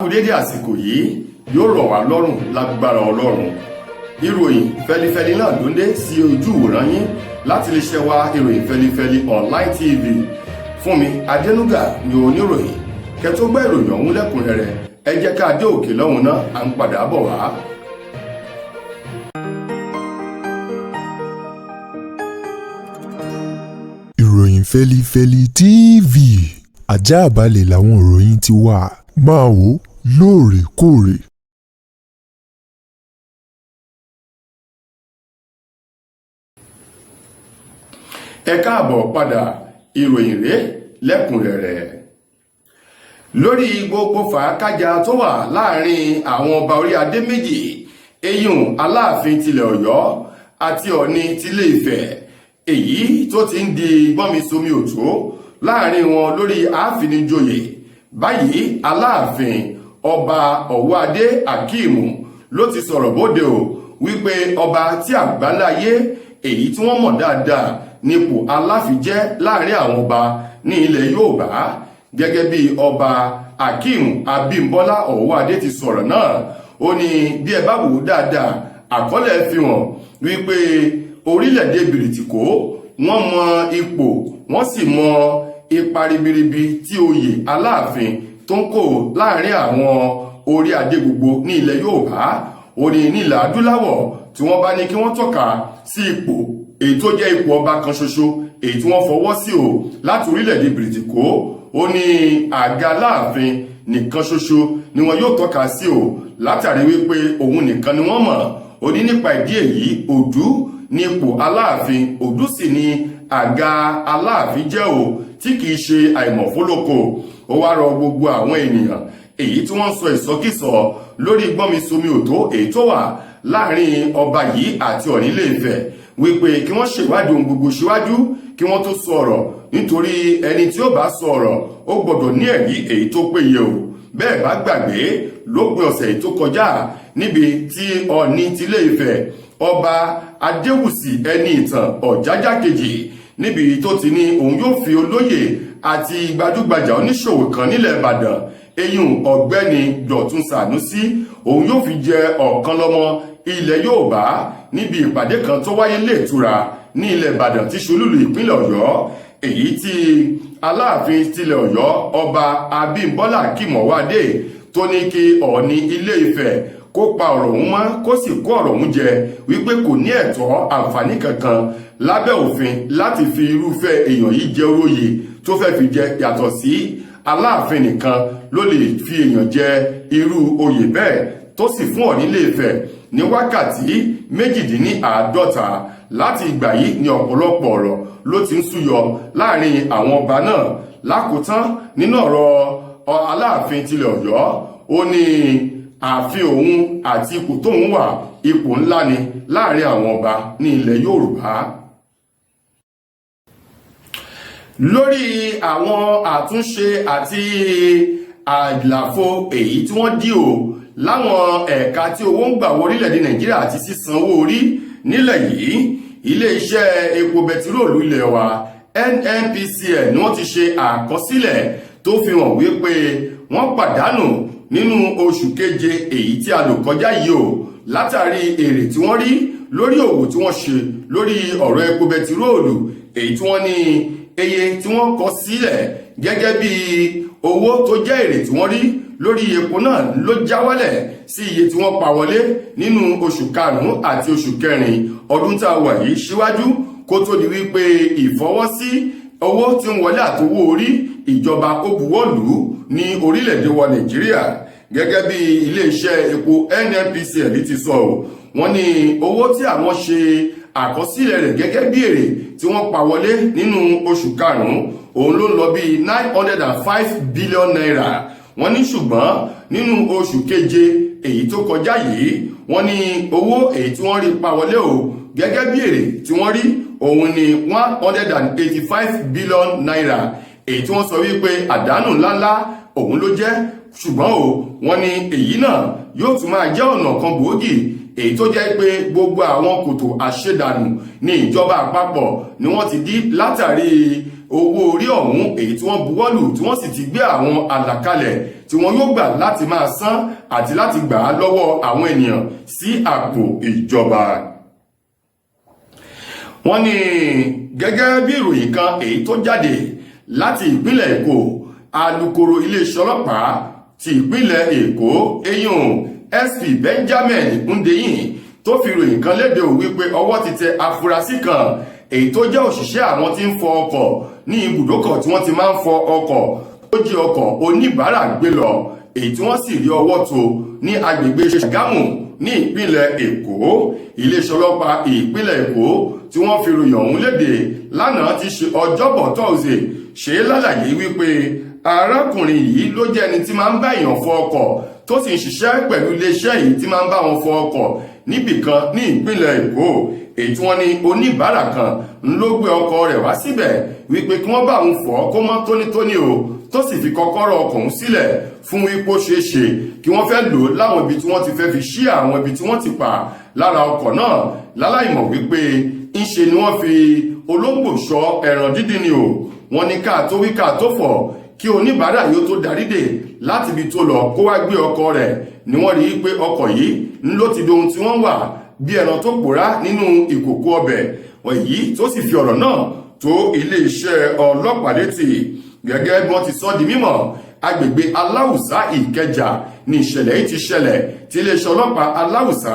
Kú dédé àsìkò yìí, yóò rọ̀ wá lọ́rùn lágbára Ọlọ́run. Ìròyìn fẹlifẹli náà ló ń dé sí ojú ìwòran yín láti lè ṣe wa, Ìròyìn Fẹlifẹli Online TV. Fúnmi Adénúgà ni oníròyìn kẹtó gbọ́ ìròyìn ọ̀hún lẹ́kùnrẹ́rẹ́. Ẹ jẹ́ ká dé òkè lọ́hùn náà, à ń padà bọ̀ wá. Ìròyìn Fẹlifẹli TV, ajáàbalẹ̀ làwọn ìròyìn ti wà, máa wò lóòrèkóòrè. Ẹ káàbọ̀ padà, ìròyìn rèé lẹ́kùnrẹ́rẹ́. Lórí gbogbo fàákájà tó wà láàrin àwọn ọba orí adé méjì, eyín Aláàfin tilẹ̀ Ọ̀yọ́ àti Ọ̀ọ̀ni tilẹ̀ Ifẹ̀, èyí tó ti ń di gbọ́nmisomi òtó láàrin wọn lórí ààfinijoyè báyìí, Aláàfin Ọba Ọ̀wọ́adé Akíìmù ló ti sọ̀rọ̀ bóde o wípé ọba tí àgbáláyé èyí tí wọ́n mọ̀ dáadáa nípò Aláàfin jẹ́ láàrin àwọn ọba ní ilẹ̀ Yorùbá. Gẹ́gẹ́ bí Ọba Akeem Abímbọ́lá Ọ̀wọ́adé ti sọ̀rọ̀ náà, ó ní bí ẹ bá wò ó dáadáa, àkọọ́lẹ̀ fi hàn wípé orílẹ̀-èdè Bìrìtìkó, wọ́n mọ ipò, wọ́n sì mọ ipa ribiribi tí oyè Aláàfin tó ń kó láàrin àwọn orí adé gbogbo ní ilẹ̀ Yorùbá. Ó ní nílẹ̀ adúláwọ̀, tí wọ́n bá ní kí wọ́n tọ́ka sí ipò èyí tó jẹ́ ipò ọba kan ṣoṣo èyí tí wọ́n fọwọ́ sí o láti orílẹ̀-èdè Bìrìtìkó, ó ní àga Aláàfin nìkan ṣoṣo ni wọn yóò tọ́ka sí o, látàrí wípé òun nìkan ni wọ́n mọ̀. Ó ní nípa ìdí èyí, òdú ní ipò Aláàfin, òdú sì ni àga Aláàfin jẹ́ o, tí kìí ṣe àìmọ̀fólókò. Ó wá rọ gbogbo àwọn ènìyàn èyí tí wọ́n ń sọ ìsọkísọ lórí gbọ́nmi-somi òtó èyí tó wà láàrin ọba yìí àti Ọ̀ọ̀ni Ilé Ifẹ̀ wípé kí wọ́n ṣèwádìí ohun gbogbo síwájú kí wọ́n tó sọ̀rọ̀, nítorí ẹni tí ó bá sọ̀rọ̀, ó gbọ́dọ̀ ní ẹ̀rí èyí tó péye o. Bẹ́ẹ̀ bá gbàgbé, lópin ọ̀sẹ̀ èyí tó kọjá, níbi tí Ọ̀ọ̀ni tilé Ifẹ̀, Ọba Adéwùsì Ẹni Ìtàn Ọ̀jájá kejì, níbi tó ti ní òun yóò fi olóyè àti gbajúgbajà oníṣòwò kan nílẹ̀ Ìbàdàn, eyín Ọ̀gbẹ́ni Dọ̀tun Sànúsí, òun yóò fi jẹ ọ̀kan lọ́mọ ilẹ̀ Yorùbá níbi ìpàdé kan tó wáyé lé ìtura ní ilẹ̀ Ìbàdàn tí ṣolúlu ìpínlẹ̀ Ọ̀yọ́, èyí tí Aláàfin tilẹ̀ Ọ̀yọ́, Ọba Abímbọ́lá Akímọ̀wádé, tó ní kí Ọ̀ọ̀ni Ilé Ifẹ̀ kó pa ọ̀rọ̀ òun mọ́, kó sì kó ọ̀rọ̀ òun jẹ, wípé kò ní ẹ̀tọ́ àǹfààní kankan lábẹ́ òfin láti fi irúfẹ́ èèyàn yìí jẹ oróyè tó fẹ́ fi jẹ. Yàtọ̀ sí Aláàfin nìkan ló lè fi èèyàn jẹ irú oyè bẹ́ẹ̀, tó sì fún Ọ̀ọ̀ni Ilé Ifẹ̀ ní wákàtí 48. Láti ìgbà yìí ni ọ̀pọ̀lọpọ̀ ọ̀rọ̀ ló ti ń súyọ láàrin àwọn ọba náà. Lákòótán nínú ọ̀rọ̀ Aláàfin tilẹ̀ Ọ̀yọ́, ó ní ààfin òun àti ipò tóun wà, ipò ńlá ni láàrin àwọn ọba ní ilẹ̀ Yorùbá. Lórí àwọn àtúnṣe àti àlàfo èyí tí wọ́n dí o láwọn ẹ̀ka tí owó ń gbà wọ orílẹ̀-èdè Nàìjíríà àti sísan owó orí nílẹ̀ yìí, iléeṣẹ́ epo bẹtiróòlù ilẹ̀ wa NNPCL ni wọ́n ti ṣe àkọsílẹ̀ tó fi hàn wípé wọ́n pàdánù nínú oṣù keje èyí tí a lò kọjá yìí o, látàrí èrè tí wọ́n rí lórí òwò tí wọ́n ṣe lórí ọ̀rọ̀ epo bẹtiróòlù, èyí tí wọ́n ní iye tí wọ́n kọ sílẹ̀ gẹ́gẹ́ bí owó tó jẹ́ èrè tí wọ́n rí lórí epo náà ló já wálẹ̀ sí iye tí wọ́n pa wọlé nínú oṣù karùn-ún àti oṣù kẹrin ọdún tá a wà yìí, síwájú kó tó di wípé ìfọwọ́sí owó tí ń wọlé àtowó orí ìjọba ó buwọ́ lù ú ní orílẹ̀-èdè wa Nàìjíríà. Gẹ́gẹ́ bí iléeṣẹ́ epo NNPCL ti sọ ọ́, wọ́n ní owó tí àwọn ṣe àkọsílẹ̀ rẹ̀ gẹ́gẹ́ bí èrè tí wọ́n pa wọlé nínú oṣù karùn-ún, òun ló ń lọ bí ₦905 billion. Wọ́n ní ṣùgbọ́n nínú oṣù keje èyí tó kọjá yìí, wọ́n ní owó èyí tí wọ́n rí pa wọlé o gẹ́gẹ́ bí èrè tí wọ́n rí, òun ní ₦185 billion, èyí tí wọ́n sọ wípé àdánù ńláńlá òun ló jẹ́. Ṣùgbọ́n o, wọ́n ní èyí náà yóò tún máa jẹ́ ọ̀nà kan gbòógì èyí tó jẹ́ pé gbogbo àwọn kòtò àṣedànù ní ìjọba àpapọ̀ ni wọ́n ti dí látàrí Owó orí ọ̀hún èyí tí wọ́n buwọ́lù, tí wọ́n sì ti gbé àwọn àlàkalẹ̀ tí wọ́n yóò gbà láti máa san àti láti gbà á lọ́wọ́ àwọn ènìyàn sí àpò ìjọba. Wọ́n ní gẹ́gẹ́ bí ìròyìn kan èyí tó jáde láti ìpínlẹ̀ Èkó, alukoro iléeṣẹ́ ọlọ́pàá ti ìpínlẹ̀ Èkó, eyín SP Benjamin Hundeyin, tó fi ìròyìn kan léde ò wípé ọwọ́ ti tẹ afurasí kan èyí tó jẹ́ òṣìṣẹ́ àwọn tí ń fọ ọkọ̀ ní ibùdókọ̀ tí wọ́n ti máa ń fọ ọkọ̀, tó jí ọkọ̀ oníbàárà gbé lọ, èyí tí wọ́n sì rí ọwọ́ tó ní agbègbè Ṣàgámù ní ìpínlẹ̀ Èkó. Iléeṣẹ́ ọlọ́pàá ìpínlẹ̀ Èkó tí wọ́n fi ròyìn ọ̀hún léde lánàá ti ṣe Ọjọ́bọ̀ Tọ́sídẹ̀ẹ́ ṣe é lálàyé wípé arákùnrin yìí ló jẹ́ ẹni tí máa ń bá èèyàn fọ ọkọ̀, tó sì ń ṣiṣẹ́ pẹ̀lú iléeṣẹ́ yìí tí máa ń bá wọn fọ ọkọ̀ níbìkan ní ìpínlẹ̀ Èkó, èyí tí wọ́n ní oníbàárà kan ń ló gbé ọkọ̀ rẹ̀ wá síbẹ̀ wípé kí wọ́n bá òun fọ̀ kó mọ́ tónítóní o, tó sì fi kọ́kọ́rọ́ ọkọ̀ ọ̀hún sílẹ̀ fún wípé ó ṣeé ṣe kí wọ́n fẹ́ lò láwọn ibi tí wọ́n ti fẹ́ fi ṣí àwọn ibi tí wọ́n ti pa lára ọkọ̀ náà, láláìmọ̀ wípé ńṣe ni wọ́n fi olóńgbò ṣọ́ ẹran dídín ni o. Wọ́n ní ká tó wí ká tó fọ̀, kí oníbàárà yóò tó darí dé láti ibi tó lọ kó wá gbé ọkọ̀ rẹ̀, ni wọ́n rí i pé ọkọ̀ yìí ń ló ti dohun tí wọ́n wà bí ẹran tó pòórá nínú ìkòkò ọbẹ̀ èyí, tó sì fi ọ̀rọ̀ náà tó iléeṣẹ́ ọlọ́pàá létí. Gẹ́gẹ́ bí wọ́n ti sọ di mímọ̀, agbègbè Aláùsá, Ìkẹjà ní ìṣẹ̀lẹ̀ yìí ti ṣẹlẹ̀, tí iléeṣẹ́ ọlọ́pàá Aláùsá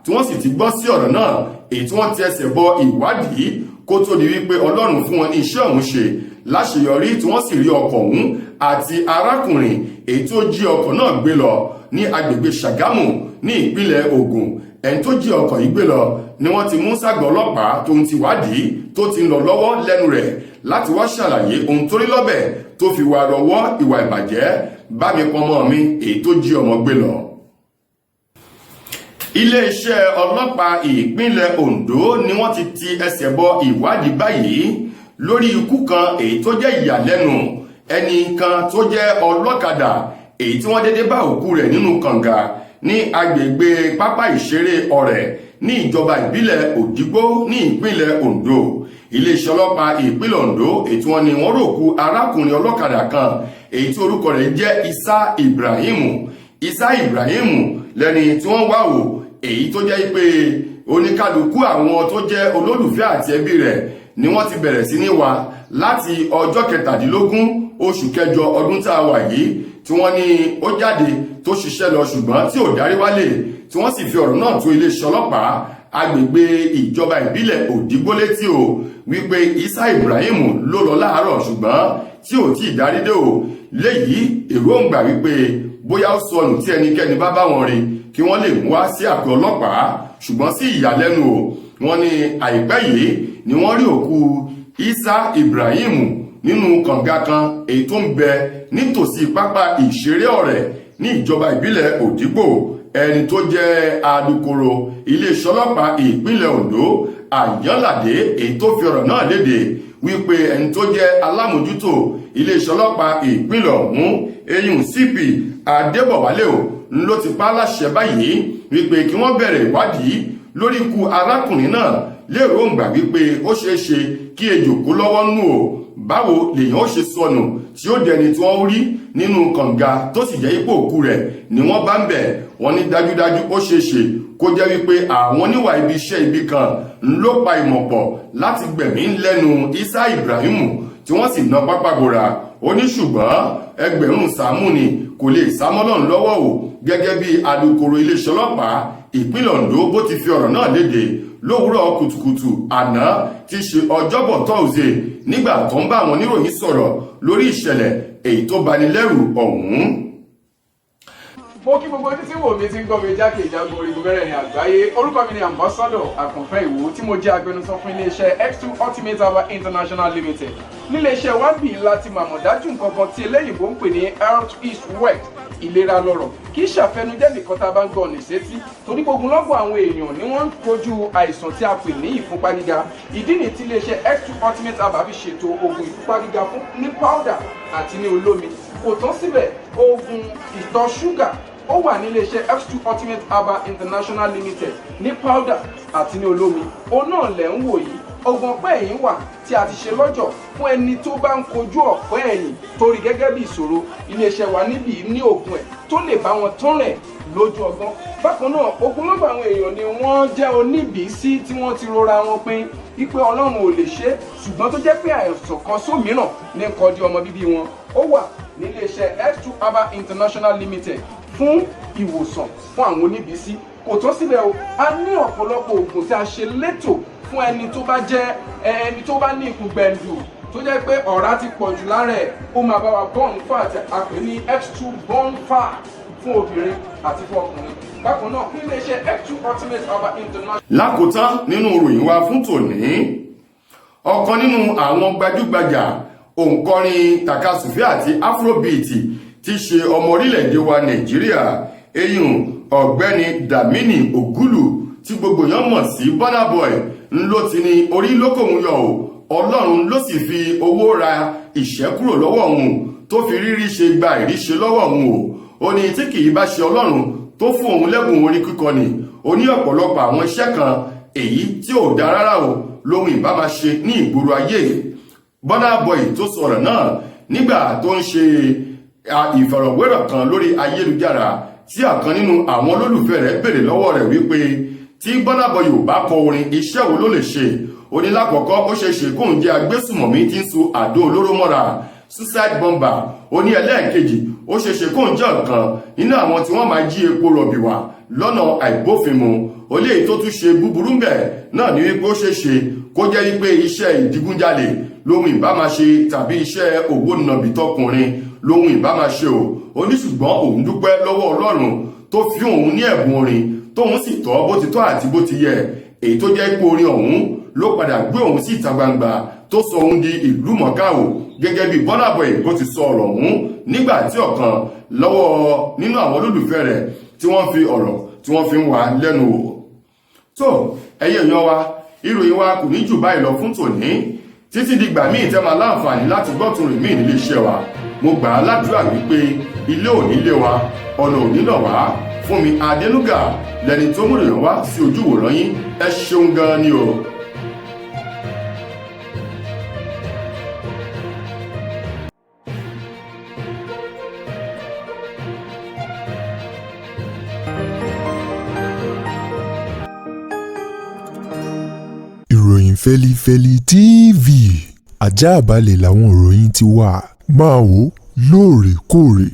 tí wọ́n sì ti gbọ́ sí ọ̀rọ̀ náà, èyí tí wọ́n ti ẹsẹ̀ bọ ìwádìí kó tó di wípé Ọlọ́run fún wọn ní iṣẹ́ ọ̀hún ṣe láṣeyọrí, tí wọ́n sì rí ọkọ̀ ọ̀hún àti arákùnrin èyí tó jí ọkọ̀ náà gbé lọ ní agbègbè Ṣàgámù ní ìpínlẹ̀ Ògùn. Ẹni tó jí ọkọ̀ yìí gbé lọ ni wọ́n ti mú ságọ́ ọlọ́pàá tó ń ti wádìí tó ti ń lọ lọ́wọ́ lẹ́nu rẹ̀ láti wá ṣàlàyé ohun tó rí lọ́bẹ̀ tó fi wà rọwọ́ ìwà ìbàjẹ́ bá mi pọnmọ́ mi èyí tó jí ọmọ gbé lọ. Iléeṣẹ́ ọlọ́pàá ìpínlẹ̀ Ondo ni wọ́n ti ti ẹsẹ̀ bọ ìwádìí báyìí lórí ikú kan èyí tó jẹ́ ìyàlẹ́nu, ẹnì kan tó jẹ́ ọlọ́kadà èyí tí wọ́n dédé bá òkú rẹ̀ nínú kànga ní agbègbè pápá ìṣeré Ọ̀rẹ́ ní ìjọba ìbílẹ̀ Òdìgbó ní ìpínlẹ̀ Ondo. Iléeṣẹ́ ọlọ́pàá ìpínlẹ̀ Ondo èyí tí wọ́n ní wọ́n ròkú arákùnrin ọlọ́kadà kan èyí tí orúkọ rẹ̀ jẹ́ Isa Ibrahim. Isa Ibrahim lẹ́ni tí wọ́n wá wò, èyí tó jẹ́ pé oníkálukú àwọn tó jẹ́ olólùfẹ́ àti ẹbí rẹ̀ ni wọ́n ti bẹ̀rẹ̀ sí ní wá láti ọjọ́ 17 oṣù kẹjọ ọdún tá a wà yìí, tí wọ́n ní ó jáde tó ṣiṣẹ́ lọ ṣùgbọ́n tí ò darí wálé, tí wọ́n sì fi ọ̀rọ̀ náà tó iléeṣẹ́ ọlọ́pàá agbègbè ìjọba ìbílẹ̀ Òdìgbó létí o, wípé Isa Ibrahim ló lọ láàárọ̀ ṣùgbọ́n tí ò tí ì darí dé o. Léyìí èròǹgbà wípé bóyá ó sọnù, tí ẹnikẹ́ni bá bá wọn rí, kí wọ́n lè mú wá sí àgọ́ ọlọ́pàá. Ṣùgbọ́n sí ìyàlẹ́nu o, wọ́n ní àìpẹ́ yìí ni wọ́n rí òkú Isa Ibrahim nínú kànga kan èyí tó ń bẹ nítòsí pápá ìṣeré Ọ̀rẹ́ ní ìjọba ìbílẹ̀ Òdìgbò. Ẹni tó jẹ́ alukoro iléeṣẹ́ ọlọ́pàá ìpínlẹ̀ Ondo, Àyànládé, èyí tó fi ọ̀rọ̀ náà léde wípé ẹni tó jẹ́ alámòjútó iléeṣẹ́ ọlọ́pàá ìpínlẹ̀ ọ̀hún, eyín CP Adébọ̀wálé o, ló ti pa á láṣẹ báyìí wípé kí wọ́n bẹ̀rẹ̀ ìwádìí lórí ikú arákùnrin náà, lérògbà wípé ó ṣeé ṣe kí ejò kó lọ́wọ́ nù o. Báwo lèèyàn ó ṣe sọnù tí ó dẹni tí wọ́n rí nínú kànga, tó sì jẹ́ ipò òkú rẹ̀ ni wọ́n bá ń bẹ̀? Wọ́n ní dájúdájú, ó ṣeé ṣe kó jẹ́ wípé àwọn oníwà ibi iṣẹ́ ibi kan ló pa ìmọ̀ pọ̀ láti gbẹ̀mí lẹ́nu Isa Ibrahim, tí wọ́n sì ná pápá bora. Ó ní ṣùgbọ́n ẹgbẹ̀rún sàmú ni kò lè sámọ́lọ́run lọ́wọ́ o. Gẹ́gẹ́ bí alukoro iléeṣẹ́ ọlọ́pàá ìpínlẹ̀ Ondo bó ti fi ọ̀rọ̀ náà léde lówùúrọ̀ kùtùkùtù àná tí í ṣe Ọjọ́bọ̀ Tọ́sídẹ̀ẹ́, nígbà tó ń bá àwọn oníròyìn sọ̀rọ̀ lórí ìṣẹ̀lẹ̀ èyí tó bani lẹ́rù ọ̀hún. Mo kí gbogbo ojú tí wò mí, tí ń gbọ́ mi jákèjádò orígun mẹ́rẹ̀ẹ̀rin àgbáyé. Orúkọ mi ni Ambassador Àkànfẹ́ Ìwò, tí mo jẹ́ agbẹnusọ fún iléeṣẹ́ X2 Ultimate Herbal International Limited. Níléeṣẹ́ wa bì láti màmọ̀ dájú nǹkan kan tí eléyìnbó ń pè ní health is wealth, ìlera lọ́rọ̀. Kì í ṣàfẹnujẹ́ nìkan tá a bá ń gbọ́ ní sétí, torí gbogbo lọ́gbọ̀n àwọn èèyàn ni wọ́n ń kojú àìsàn tí a pè ní ìfúnpá gíga. Ìdí nìyí tí iléeṣẹ́ X2 Ultimate Herbal fi ṣètò oògùn ìfúnpá gíga fún ní powder àti ní olómi. Kò tán síbẹ̀, oògùn ìtọ̀ ṣúgà ó wà ní iléeṣẹ́ X2 Ultimate Herbal International Limited ní powder àti ní olómi. Òun náà lẹ̀ ń wò yìí. Oògùn ọ̀pá ẹ̀yìn wà tí a ti ṣe lọ́jọ̀ fún ẹni tó bá ń kojú ọ̀pá ẹ̀yìn torí gẹ́gẹ́ bí ìṣòro. Iléeṣẹ́ wa níbí ní oògùn ẹ̀ tó lè bá wọn tán rẹ̀ lójú ọgbọ́n. Bákan náà, ogunlọ́gọ̀ àwọn èèyàn ni wọ́n jẹ́ oníbìísí tí wọ́n ti rora wọn pin wípé Ọlọ́run ò lè ṣe é, ṣùgbọ́n tó jẹ́ pé àìsàn kan sómìíràn ní kọjú ọmọ bíbí wọn. Ó wà níléeṣẹ́ X2 Herbal International Limited fún ìwòsàn fún àwọn oníbìísí. Kò tán sílẹ̀ o, a ní ọ̀pọ̀lọpọ̀ oògùn tí a ṣe létò fún ẹni tó bá jẹ́ ẹni tó bá ní ikùn gbẹ̀ǹdù, tó jẹ́ pé ọ̀rá ti pọ̀ jù lára ẹ̀. Ó máa bá wa burn fat, a pè ní X2 Burn Fat, fún obìnrin àti fún ọkùnrin. Bákan náà, ní iléeṣẹ́ X2 Ultimate Herbal International. Lákòótán nínú ìròyìn wa fún tòní, ọ̀kan nínú àwọn gbajúgbajà òǹkọrin takasùfé àti afrobeat tí ṣe ọmọ orílẹ̀-èdè wa Nàìjíríà, eyín Ọ̀gbẹ́ni Damini Ogulu, tí gbogbo èèyàn mọ̀ sí Burna Boy, ń ló ti ní orí lókòun yọ o, Ọlọ́run ló sì fi owó ra ìṣẹ́ kúrò lọ́wọ́ òun, tó fi rírí ṣe gba ìríṣe lọ́wọ́ òun o. Ó ní tí kì í bá ṣe Ọlọ́run tó fún òun lẹ́bùn orin kíkọ ni, ó ní ọ̀pọ̀lọpọ̀ àwọn iṣẹ́ kan èyí tí ò dá rárá o lóhun ìbá máa ṣe ní ìgboro ayé. Burna Boy tó sọ̀rọ̀ náà nígbà tó ń ṣe ìfọ̀rọ̀wérọ̀ kan lórí ayélujára, tí ọ̀kan nínú àwọn olólùfẹ́ rẹ̀ béèrè lọ́wọ́ rẹ̀ wípé tí Burna Boy ò bá kọ orin, iṣẹ́ wo ló lè ṣe? Ó ní lákọ̀ọ́kọ́, ó ṣe é ṣe kóun jẹ́ agbésùmọ̀mí tí ń sun àdó olóró mọ́ra, suicide bomber. Ó ní ẹlẹ́ẹ̀kejì, ó ṣe é ṣe kóun jẹ́ ọ̀kan nínú àwọn tí wọ́n máa jí epo rọ̀bì wá lọ́nà àìbófinmu. Ó lé èyí tó tún ṣe búburú mbẹ̀ náà ní wípé ó ṣe é ṣe kó jẹ́ wípé iṣẹ́ ìdigunjalè lóhun ìbá máa ṣe, tàbí iṣẹ́ òwò nàbì tọkùnrin lóhun ìbá máa ṣe o. Ó ní ṣùgbọ́n òun dúpẹ́ lọ́wọ́ Ọlọ́run tó fi òun ní ẹ̀bùn orin, tóun sì tọ́ bó ti tọ́ àti bó ti yẹ, èyí tó jẹ́ pé orin ọ̀hún ló padà gbé òun sí ìta gbangba, tó sọ òun di ìlú mọ̀ọ́ká o. Gẹ́gẹ́ bí Burna Boy bó ti sọ ọ̀rọ̀ ọ̀hún nígbà tí ọ̀kan lọ́wọ́ nínú àwọn olólùfẹ́ rẹ̀ tí wọ́n fi ọ̀rọ̀ tí wọ́n fi ń wá lẹ́nu wò. Tó ẹ̀yin èèyàn wa, ìròyìn wa kò ní jù báyìí lọ fún tòní. Títí dìgbà míì tẹ́ máa láǹfààní láti gbọ́tún rìn míì nílé iṣẹ́ wa, mo gbà á ládùúrà wípé ilé ò ní lé wa, ọ̀nà ò ní nà wá. Fún mi Adénúgà lẹni tó mú ìròyìn wá sí ojú ìwòran yín. Ẹ ṣeun gan ni o. Ìròyìn Fẹ́lifẹ́li TV, ajáàbalẹ̀ làwọn ìròyìn ti wà. Máa wò lóòrèkóòrè.